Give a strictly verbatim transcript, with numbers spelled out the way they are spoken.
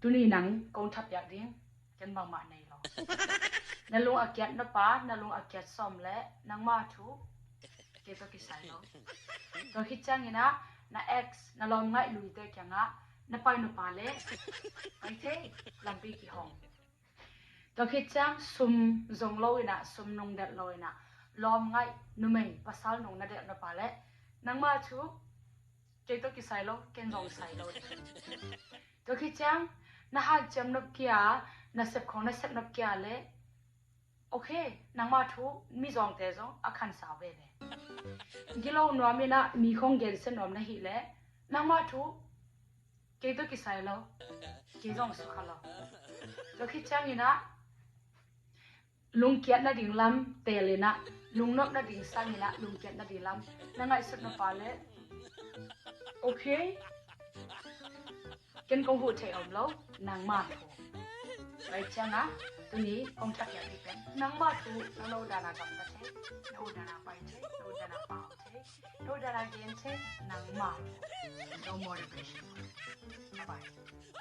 Tuni nang kong thapiak ding ken bangmah nei lo. Na lung a kiat na pa, na lung a kiat sawm le nangma thu kei tawh kisai lo. Tua khit ciangin ah na ex, na lawm ngaih luite kiangah na pai na pa le pai thei, lampi kihong. Tua khit ciang sum zong lo inah, sum nung delh lo inah lawm ngaih numei pasal nung na delh na pa le nangma thu kei tawh kisai lo, ken zong sai lo. Tua khit ciang na hanciam nop kia, na sep khong na sep nop kia le okay, nangma thu mizawngte zong a khansa veve. Gilo nuam inah mi khong gensia nuam na hih le nangma thu kei tawh kisai lo, kei zong sukha lo. Tua khit ciangin ah lungkiat nading lam teel inah, lungnop nading sang inah lungkiat nading lam na ngaihsut na pa le okay, ken kong huh thei om lo, nangma thu. Pai ciangah tuni kong thapiak ding pen nangma thu na lo dana gamta thei, na u dana pai thei, na u dana pau thei, na u dana gen thei, nangma thu. No more depression. Bye bye.